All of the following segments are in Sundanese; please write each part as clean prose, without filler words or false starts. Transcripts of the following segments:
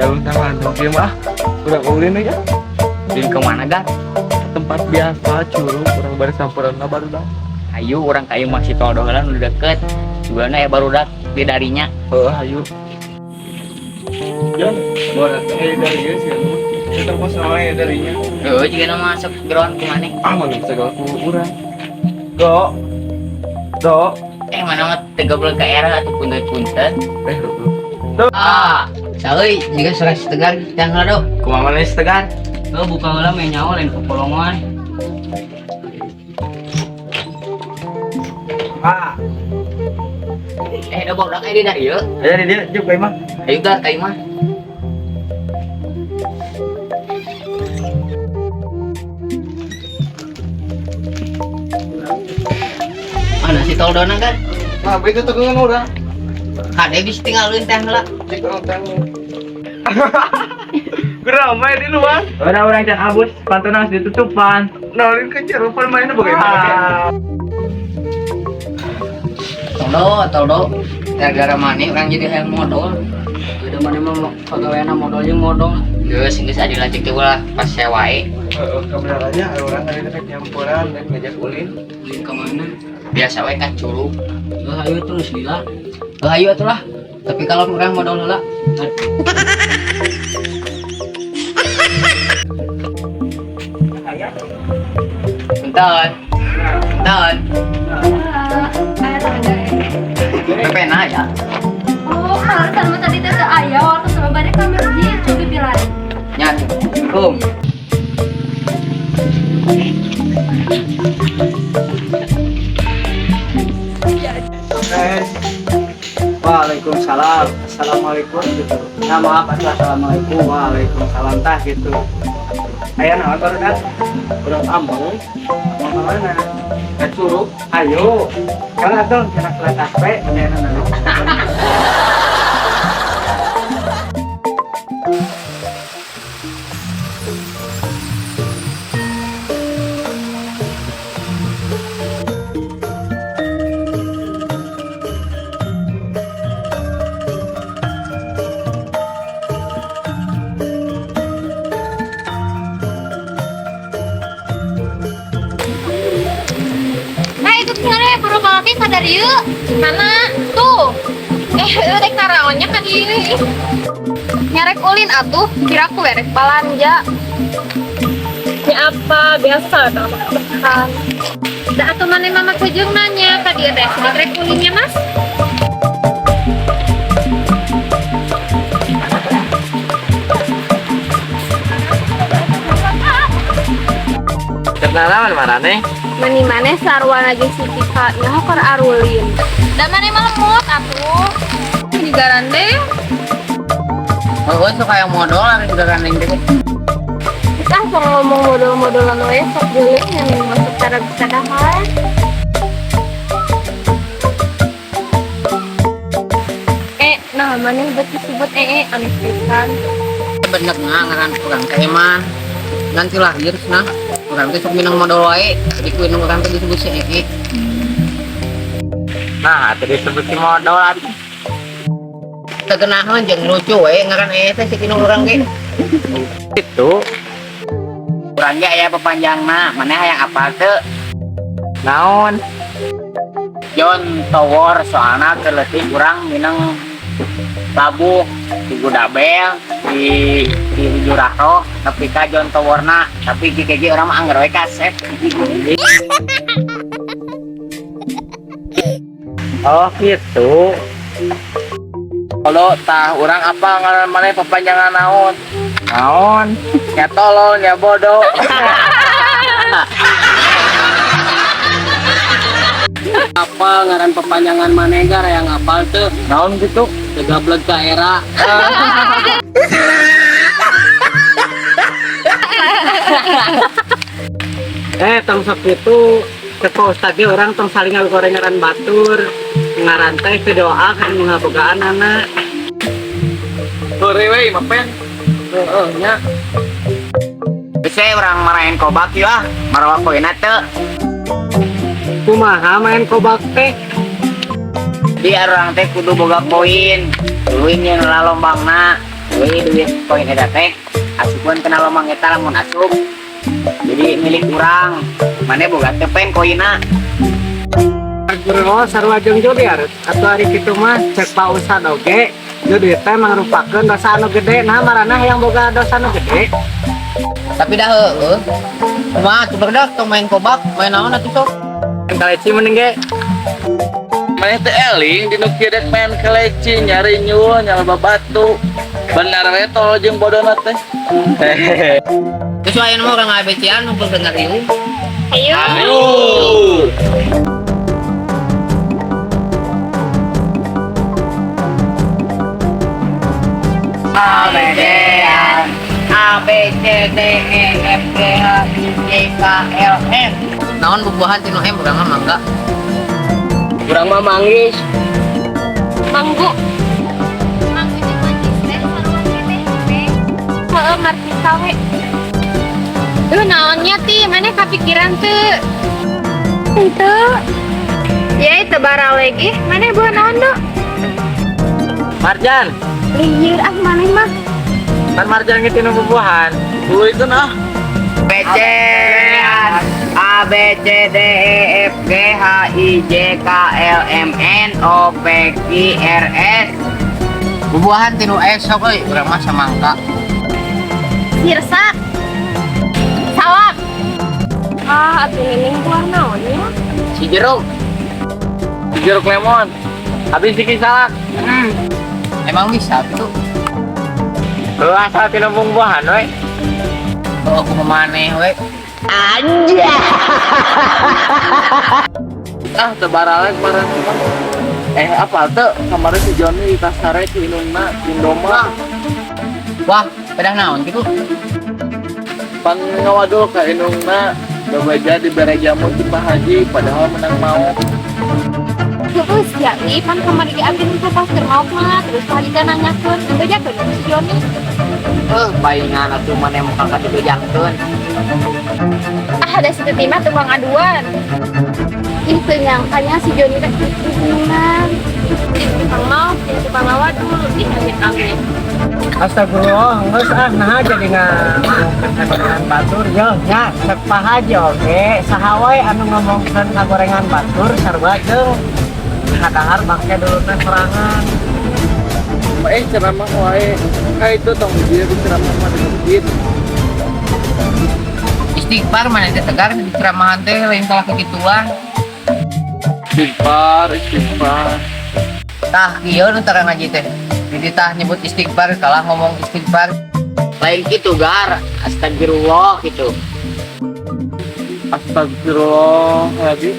Dalam tangan kieu mah urang ulin ya. Ulin ke mana, Gar? Tempat biasa curug urang bari sampeurna barudak. Ayo urang ka imah si Toldo heula nu deket. Jugana ya barudak di darinya. Heeh, ayo. Jon, borat teh dari ieu sih anu. Kita kos wae darinya. Heeh, jigana masuk ground ku maneh. Ah, mana bisa ku urang. Do. Do. Mana mah teu goblok ka era atuh punten-punten. Eh, Do. Ah, saeuy jiga suara si Tegar tang heula do. Kumaha maneh si Tegar? Heuh, buka heula meh nyawa lain popolongan. Ah. Da bodak di dari ieu. Aya di dieu juk ka imah. Ayo Gar ka imah. Mana si Toldona kan? Nah, itu tegengan urang. Kade bisa tinggalin teh heula. Cik urang teh. Gerah main di luar. Orang-orang can abus, pantona geus ditutupan. Nolin ke jeropan mainnya bagaimana? Toldo, toldo. Gara-gara mana orang jadi hayang modal. Udah mana mah pegawaiana modal jeung modal. Geus, geus adi lanceuk teh ulah pas wae. Heeh, kebenarannya orang tadi rek nyampuran rek ngajak ulin. Ulin ka mana? Biasa wae ka curug. Heuh, ayo tuh geus lila. Heuh, ayo atuh lah. Tapi kalau orang modal heula. Punten. Punten. Pepena ya. Oh, kalau sama tadi teh teu aya waktu sama bade ka masjid cobi pilari. Nya, Assalamualaikum. Waalaikumsalam. Assalamualaikum gitu. Nah, maaf atuh assalamualaikum. Waalaikumsalam tah gitu. Aya naon barudak? Urang ambung. Mau ka mana? Ka curug. Ayo. Kalau atuh cenah kelas we aya naon. Nah, itu tinggal baru balaki sadar yuk. Mana? Tuh. Rek naraonnya kan ini. Nyarek ulin atuh, kira aku erek balanja. Ini apa biasa tau makan. Da atuh mana mama kujung nanya ka dia teh, rek ulinnya Mas. Kenalan marane? Mani maneh sarwana jeung si Tika nyaho keur arulin. Da maneh mah lemot atuh. Juga rande. Oh, suka yang modal ari juga gandeng teh. Kita sok ngomong modal-modalan we sok geuleuh yang masuk cara bisa dahar. Nah maneh bet disebut aneh pisan. Bener nah ngaran urang teh mah. Ganti lahir cenah. Urang teh sok minang modal wae, jadi ku indung urang teh disebut si Ee. Nah, tadi disebut si modal atuh. Teu geunaheun jeung lucu we ngaran Ee teh si indung urang ge. Itu Urang ge aya pepanjangna, maneh hayang apal teu? Naon? John Tower soalna keur leutik urang minang labuh di Gudabel di Jurahroh nepi ka John Towerna, tapi gigi urang mah angger we kasep. Oh gitu. Kalau tah urang apa ngaran maneh pepanjangan naon? Naon? Nya tolol nya bodoh. Apa ngaran pepanjangan maneh gar yang apal teu? Naon gitu? Teu gablek ka era. Tong sok kitu cek Pak Ustad ge urang tong saling ngagoreng ngaran batur. Ngaran teh teu doa kan nu ngabogaan anak. Sore we mah pen. Heeh nya. Geus we urang maraen kobak ieu ah, marawa koina teu. Kumaha main kobak teh? Di urang teh kudu boga koin. Tuluy nyeun lalombangna, Deui duit koin eta teh asupkeun kana lomang eta, lamun asup jadi milik urang. Maneh boga teu pen koinna? Astagfirullah, sarua jeung judi atuh ari kitu mah. Cek Pak Ustad oge judi teh mangrupakeun dosa anu gede. Nah, maraneh hayang boga dosa anu gede? Tapi dah heueuh. Kumaha atuh barudak, tong main kobak, main naon atuh sok? Main kaleci mending ge. Maneh teh eling dinu kieu dek main keleci, nyari nyul, nyalaba batu. Benar we tol jeung bodona teh. Terus ayeuna mah urang ngabecian ngumpul ngariung. Ayo. Ayo. A B D A B C D E F G H I J K L M. Naon bubuahan tinu M? Urang mah mangga. Urang mah manggis. Manggu. Manggu jeung manggis teh sarua keneh teh. Heeh, markisa we. Duh, naonnya ti? Maneh kapikiran teu? Henteu. Ya itu baralegi. Ih, maneh buah naon, Do? Marjan. Lieur ah maneh mah. Kan marjan ge tinu bubuahan. Tuluy ah. B C A B C D E F G H I J K L M N O P Q R S. Bubuahan tinu S sok euy, urang mah samangka. Sirsak. Salak. Ah, atuh nining buah naonnya? Si jeruk. Jeruk lemon. Habis dikit salak. Emang bisa gitu? Heuh, asal tinu bubuahan we. Oh, aku maneh we. Ah, teu baraleg kemarin mah. Eh, apa teu kemarin si Joni ditasare ku indungna Indomart. Wah, pedah naon gitu? Pan ngawadul ka indungna bebeja dibere jamu ti Pak Haji padahal menang maok. Heeh, sia ih, pan kamari ge abdi teh pas keur maok mah, terus Pak Haji teh nanyakeun, ngabejakeun si Joni. Eh, palingan atuh maneh muka ka dibejakeun. Ah, ada si Teti mah tukang aduan. Ih, teu nyangkanya si Joni teh kitu geuningan. Jadi tukang maok, jadi tukang ngawadul, ih amit-amit. Astagfirullah, geus ah, nah jadi ngomongkeun kagorengan batur yo nya. Cek Pak Haji oge, saha wae anu ngomongkeun kagorengan batur sarua jeung ngadahar bangke dulurna sorangan. Eh, ceramah wae. Ka itu tong dia ceramah mah di masjid. Istighfar maneh teh tegar di ceramahan teh lain kalah kegituan. Istighfar, istighfar. Tah kieu nu tara ngaji teh. Jadi tah nyebut istighfar kalah ngomong istighfar. Lain gitu gar, astagfirullah gitu. Astagfirullah lagi.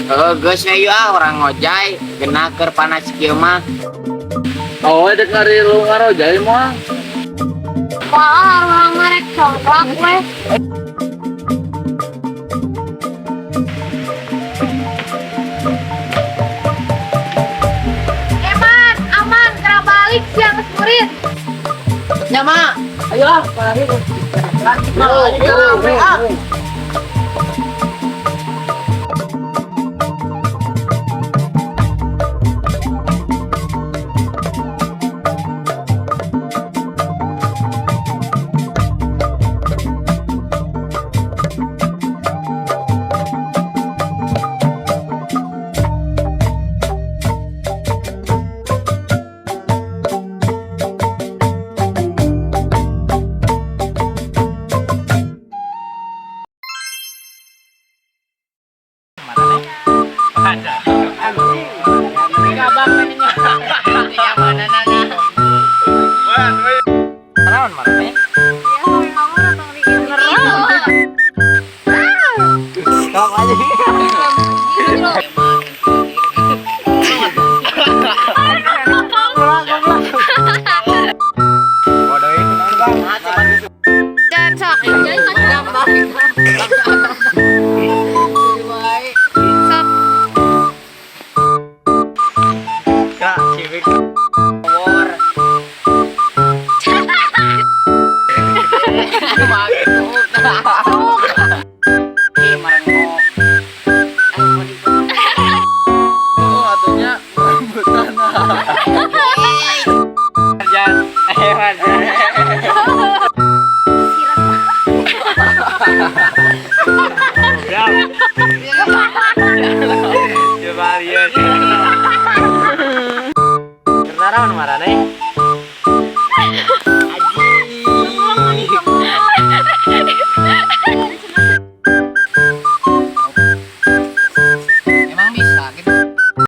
Heuh, geus we yeuh ah, urang ngojay, geuna keur panas kieu mah. Oh, dek ngarilu ngarojay moal. Wah, urang mah rek congklak we. Eman, aman, kera balik siang geus murid. Nya mak. Ayo ah, Pak Haji. Ah. Naon maneh? Ya, kamu datang di Sok aja. Bodoh itu naon, Bang? Dan sok. Sok. Kak, cibik. War. Siap. Coba lihat. Kenaraon marane?